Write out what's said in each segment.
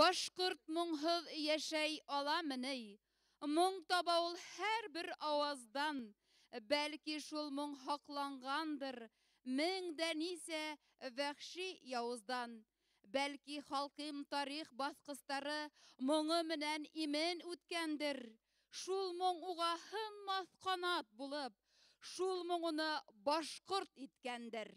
Башҡорт моңһоҙ йәшәй аламы ни? Моң таба ул һәр бер ауаздан. Бәлки шул моң һаҡланғандыр мең дә нисә вәхши яуыздан. Бәлки халҡым тарих баҫҡыстары моңо менән имен үткәндер. Шул моң уға һынмаҫ ҡанат булып, шул моң уны башҡорт иткәндер.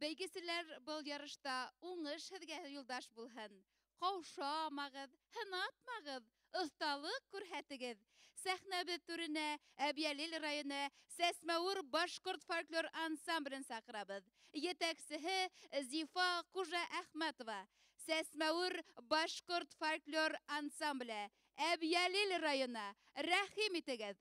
Бәйгеселәр, был ярышта уңыш һеҙгә юлдаш булһын. Ҡаушамағыҙ, һынатмағыҙ, оҫталыҡ күрһәтегеҙ. Сәхнәбеҙ түренә Әбйәлил районы Сәсмәүер башҡорт фольклор ансамблен саҡырабыҙ. Етәксеһе Зифа Ҡужа Әхмәтова. Сәсмәүер башҡорт фольклор ансамбле, Әбйәлил районы. Рәхим итегеҙ.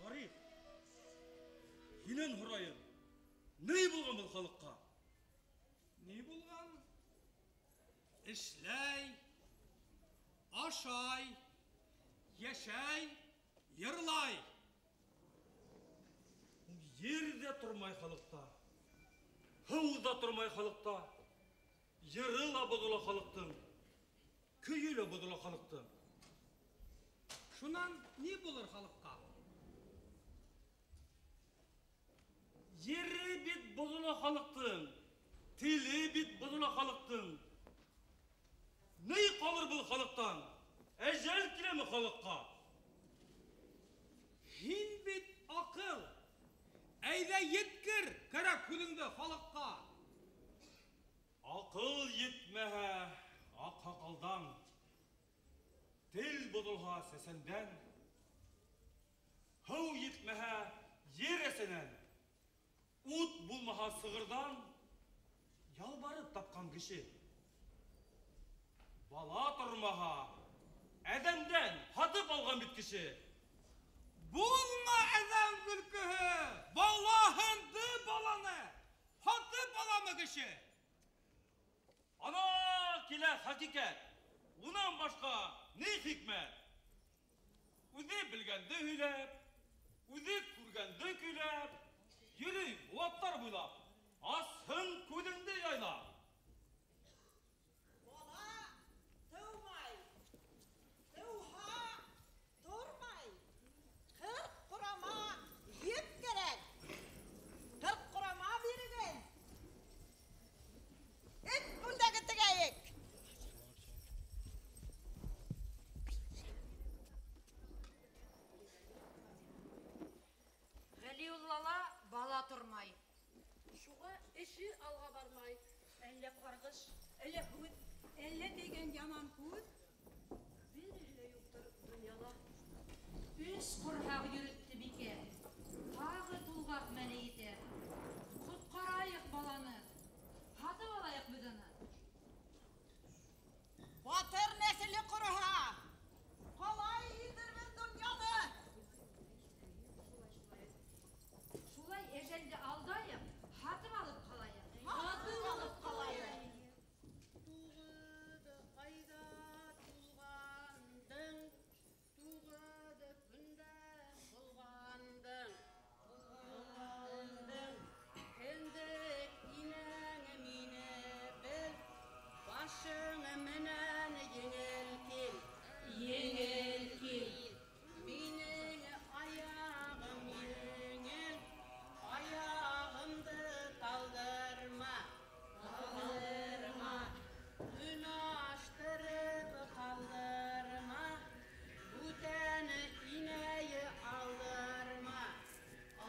Тарих, һинән һорайым, ни булған был халыҡҡа? Ни булған? Эшләй, ашай, йәшәй, йырлай. Ер ҙә тормай халыҡта, һыу ҙа тормай халыҡта, йыры ла боҙола халыҡтың, көйө лә боҙола халыҡтың. Шунан ни булыр халыҡҡа? Ере бит боҙола халыҡтың, теле бит боҙола халыҡтың. Ни ҡалыр был халыҡтан? Әжәл киләме халыҡҡа? Һин бит аҡыл. Әйҙә еткер кәрәк һүҙеңде халыҡҡа. Аҡыл етмәһә аҡһаҡалдан, тел боҙолһа сәсәндән, һыу етмәһә ер әсәнән, ут булмаһа сығырҙан, ялбарып тапҡан кеше. Бала тормаһа әҙәмдән һатып алған бит кеше. Булма әҙәм көлкөһө, балаһынды баланы һатып аламы кеше? Ана килә хәҡиҡәт, унан башҡа ни хикмәт? Үҙе белгәнде һөйләп, үҙе күргәнде көйләп, йөрөй булаттар буйлап, асһын күҙеңде яйлап. Бала тыумай, Әллә тейгән яман күҙ? Береһе лә юҡтыр донъяла. Өс ҡорһаҡ йөрөттө бикә. Тағы тулғаҡ мәле етә. Ҡотҡарайыҡ баланы. Һатып алайыҡ беҙ уны. Батыр нәҫеле ҡороһа, ҡалай итербеҙ донъяны. Шулай әжәлде алдайыҡ, һатып алып ҡалайыҡ. Һатып алып ҡалайыҡ. Туғыҙ айҙа тулғандың, туғыҙ көндә булғандың, булғандың. Кендек инәң мине бел, башың менән еңел кил, Еңел кил. Минең аяғым еңел, аяғымды талдырма, талдырма. Уйнаштырып ҡалдырма, бүтән инәй алдырма,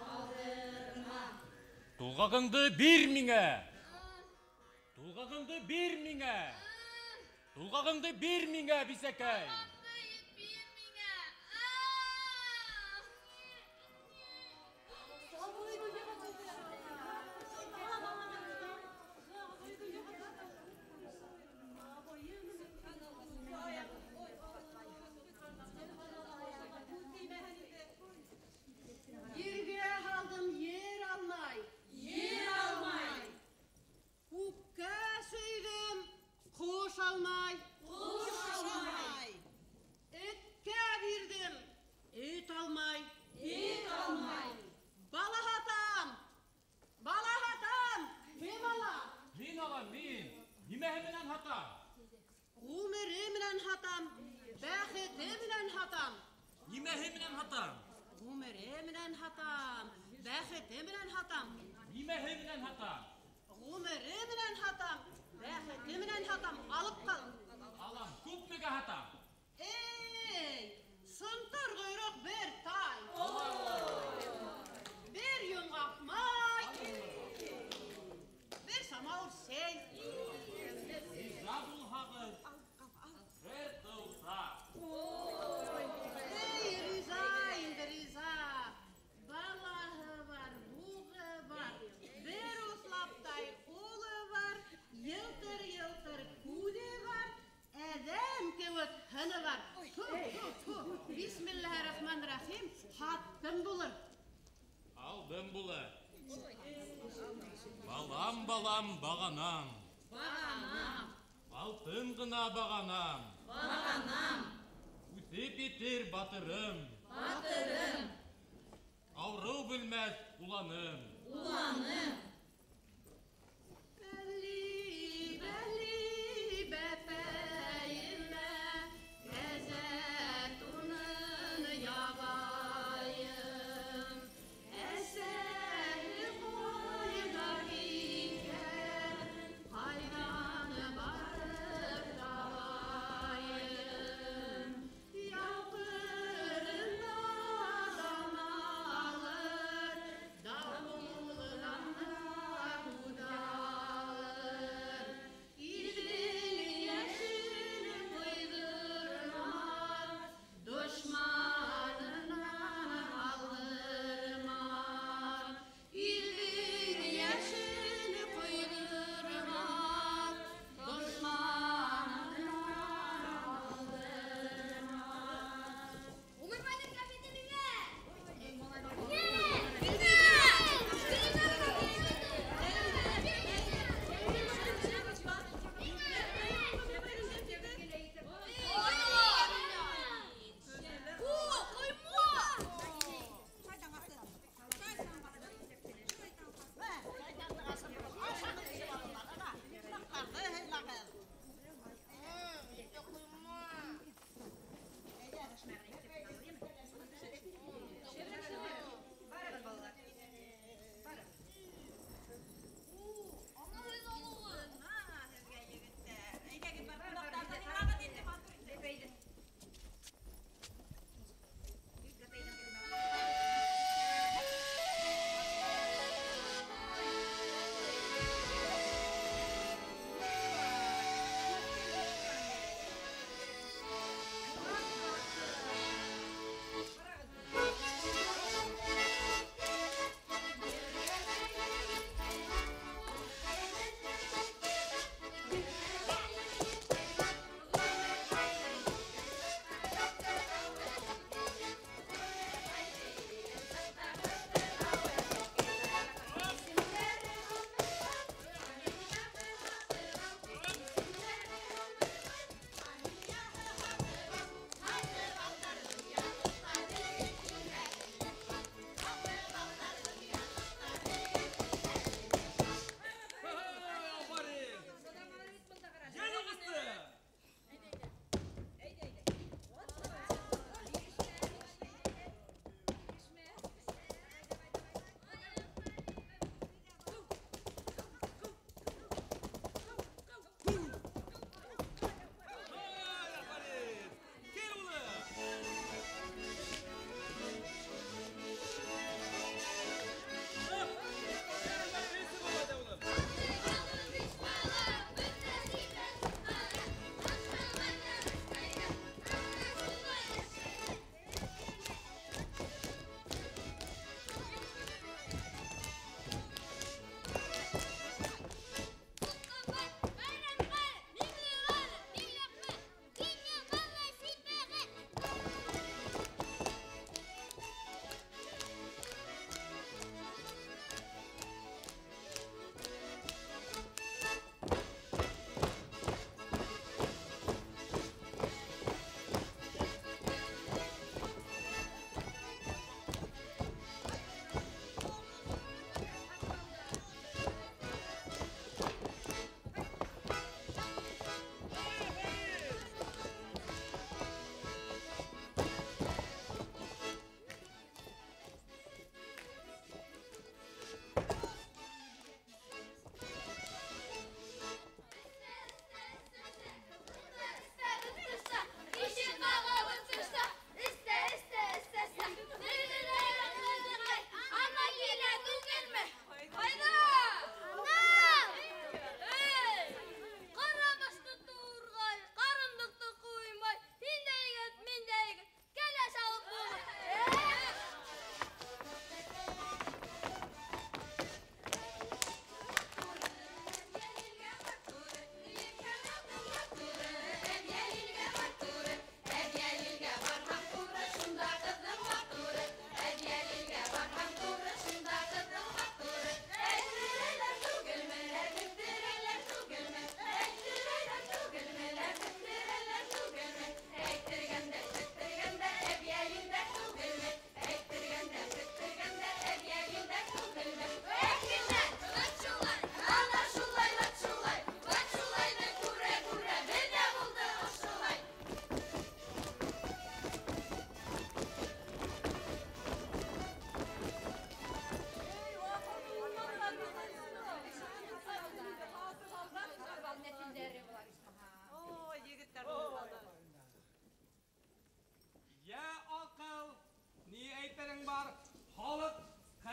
алдырма. Тулғағыңды бир миңә! Тулғағыңды бир миңә! Тулғағыңды бир миңә, бисәкәй! Бир миңә! Ергә һалдым ер алмай, Ер алмай. Күккә сөйҙөм ҡош алмай, Ҡош алмай. Эткә бирҙем эт алмай, Эт алмай. Бала һатам, бала һатам, кем ала? Мин алам, мин! Нимәһе менән һатам? Ғүмере менән һатам, бәхете менән һатам. Нимәһе менән һатам? Ғүмере менән һатам, бәхете менән һатам. Нимәһе менән һатам? Ғүмере менән һатам, бәхете менән һатам. Алып ҡал. Алам, күпмегә һатам? Эй, сынтыр ҡойроҡ бер тай. Бер йомғаҡ май. Бер самауыр сәй. Риза булһағыҙ, бер тыуса. Эй, риза инде, риза. Балаһы бар, буғы бар. Бер уҫлаптай улы бар. Йылтыр-йылтыр күҙе бар. Әҙәм кеүек һыны бар. Ту, ту, ту. Бисмиллаһир-рахманир-рахим. Һаттым булыр. Алдым булыр. Балам, балам, бағанам. Бағанам. Алтын ғына бағанам. Бағанам. Үҫеп етер батырым. Батырым. Ауырыу белмәҫ уланым. Уланым. Бәли, бәли, бәпәйемә, кәзә тунын ябайым. Әсәһе ҡайҙа киткән, ҡайҙан барып табайым? Яу ҡырында дан алыр, дауылдан да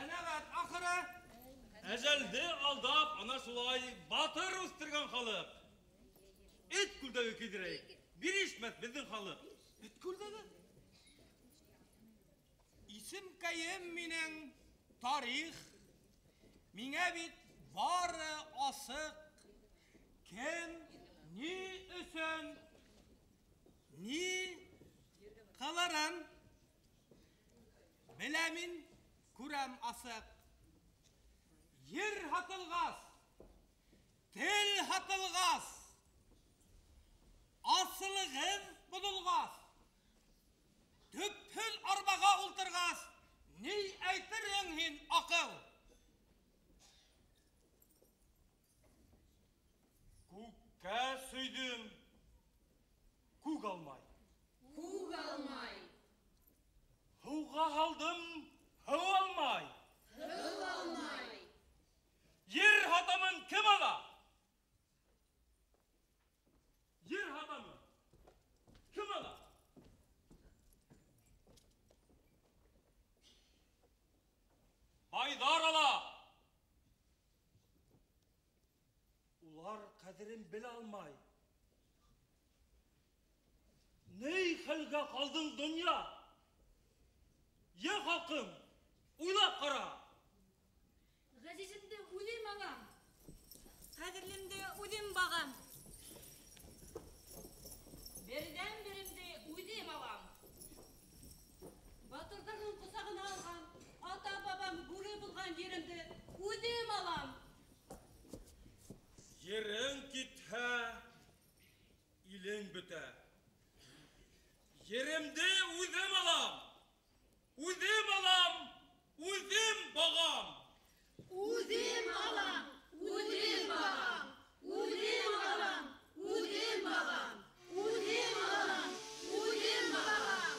Ҡәнәғәт ахыры. Әжәлде алдап, ана шулай батыр үҫтергән халыҡ. Эт күлдәге кейҙерәйек. Бирешмәҫ беҙҙең халыҡ. Эт күлдәге? Исемкәйем минең тарих. Миңә бит бары асыҡ. Кем, ни өсөн, ни ҡылырын белә мин, күрәм асыҡ. Ер һатылғас, тел һатылғас, асылығыҙ боҙолғас, төпһөҙ арбаға ултырғас, ни әйтерһең һин, аҡыл? Күккә сөйҙөм, күк алмай. Күк алмай. Һыуға һалдым, һыу алмай. Һыу алмай. Ер һатамын кем ала? Ер һатамын кем ала? Байҙар ала. Улар ҡәҙерен белә алмай. Ни хәлгә ҡалдың, донъя? Йә, халҡым, уйлап ҡара. Ғәзиземде үҙем алам. Ҡәҙерлемде үҙем бағам. Берҙән-беремде үҙем алам. Батырҙарҙың ҡосағына алған, ата-бабам бүре булған еремде үҙем алам. Ерең китһә, илең бөтә. Еремде үҙем алам. Үҙем алам, үҙем бағам. Үҙем алам, үҙем бағам. Үҙем алам, үҙем бағам. Үҙем алам, үҙем бағам.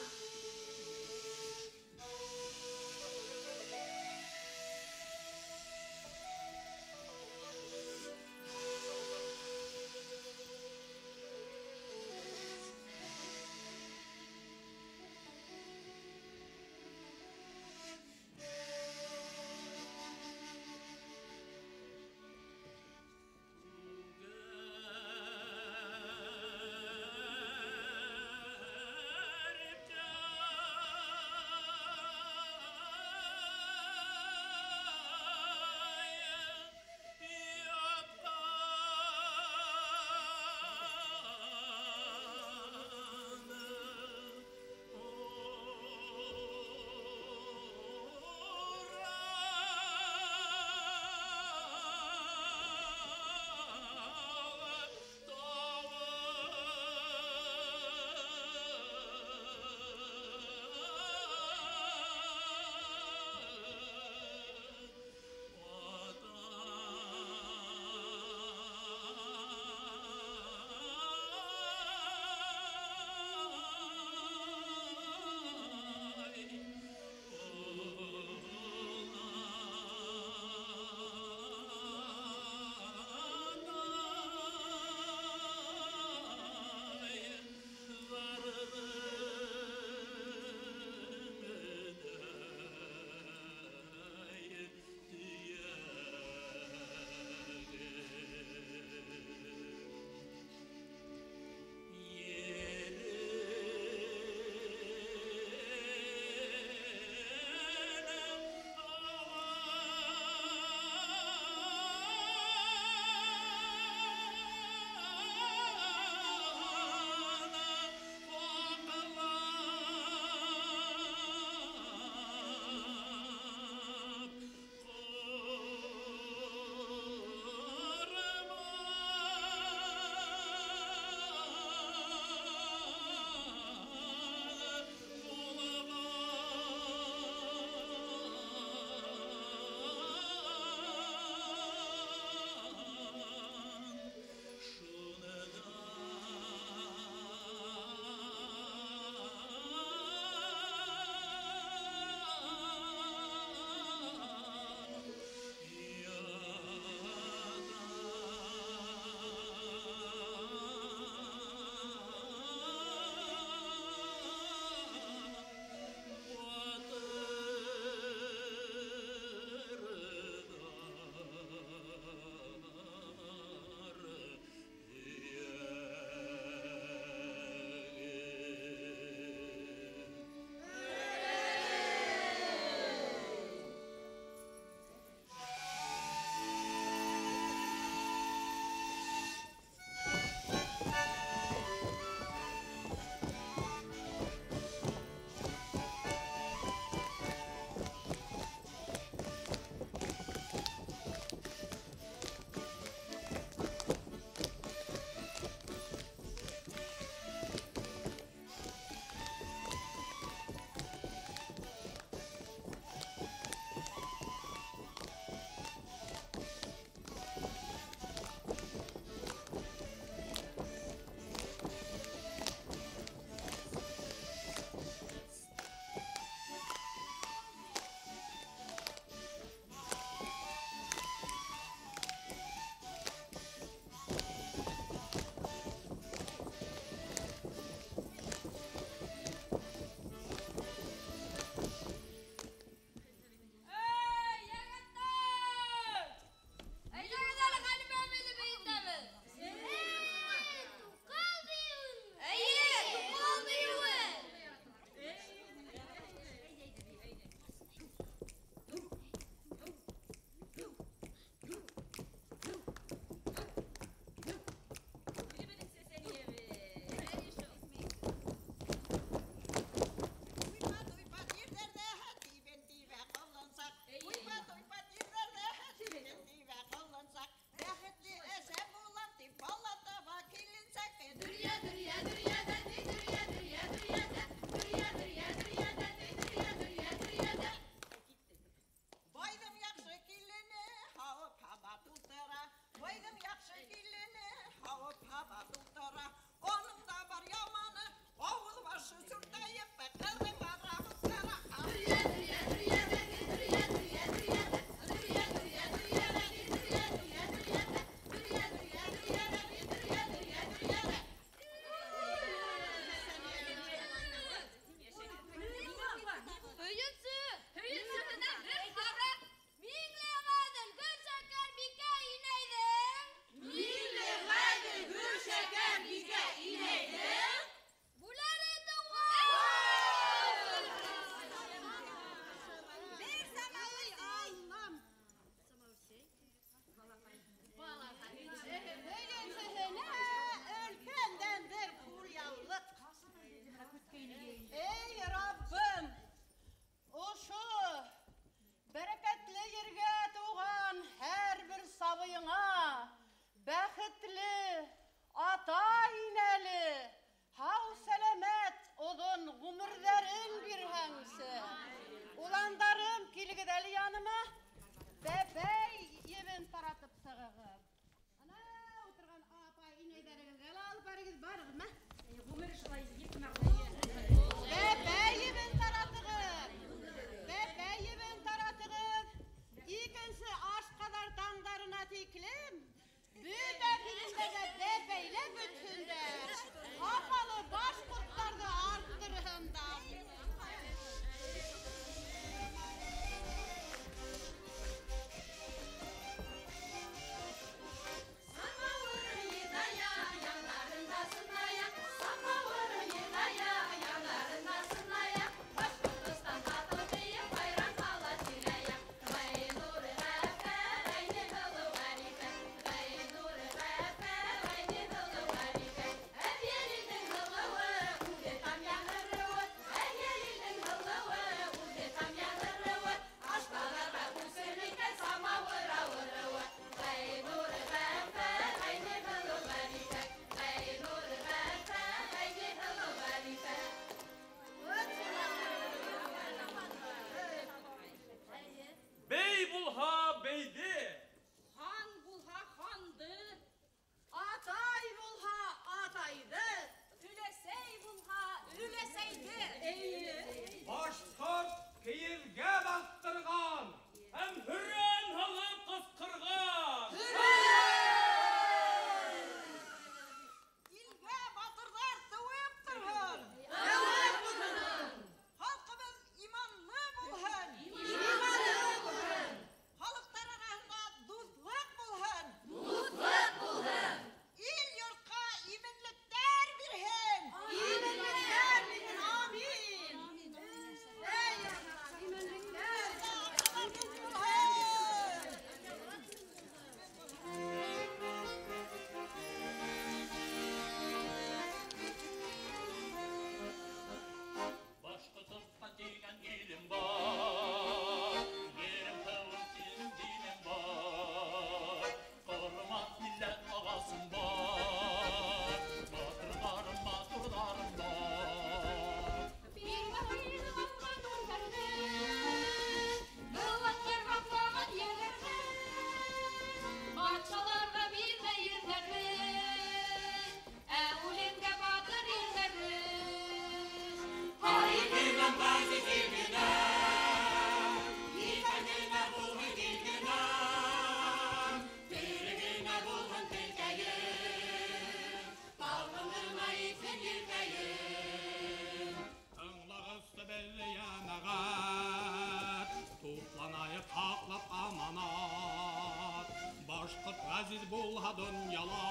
Aziz bulha dünyala,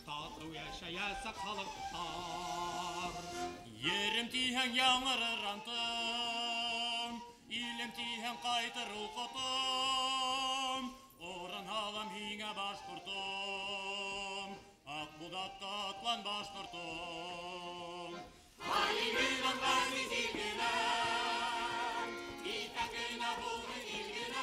tatlı yaşayasa xalıqlar. Yerim tiyhen yağmırır antım, ilim tiyhen qaytır uqutum, oran halam hiňe başqurtum, aq budaqqa atlan başqurtum. Hayrınan aziz ilginem, itaqına bulhun ilginem,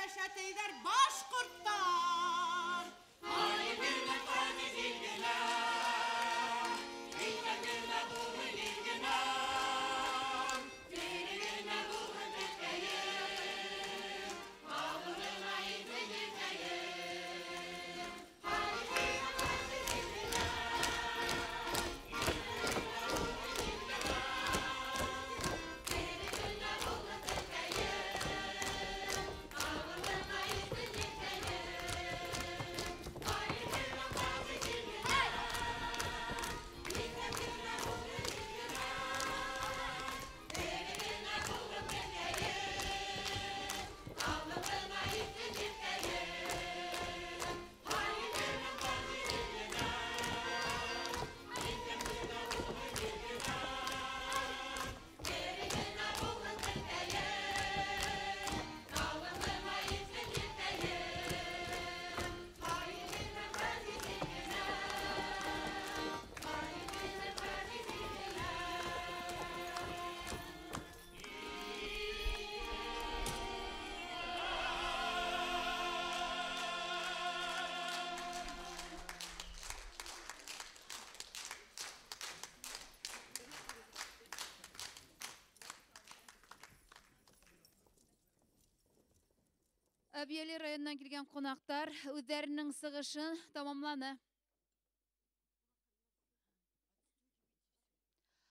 Yaşatıylar başkurtlar. Hayrına aziz ilginem, itaqına bulhun ilginem, tirigine bulhun tilkeyim, ağlına itin ilkeyim. Hayrına aziz ilginem, itaqına bulhun ilginem, tirigine bulhun tilkeyim. Әбйәлил районынан килгән ҡунаҡтар үҙҙәренең сығышын тамамланы.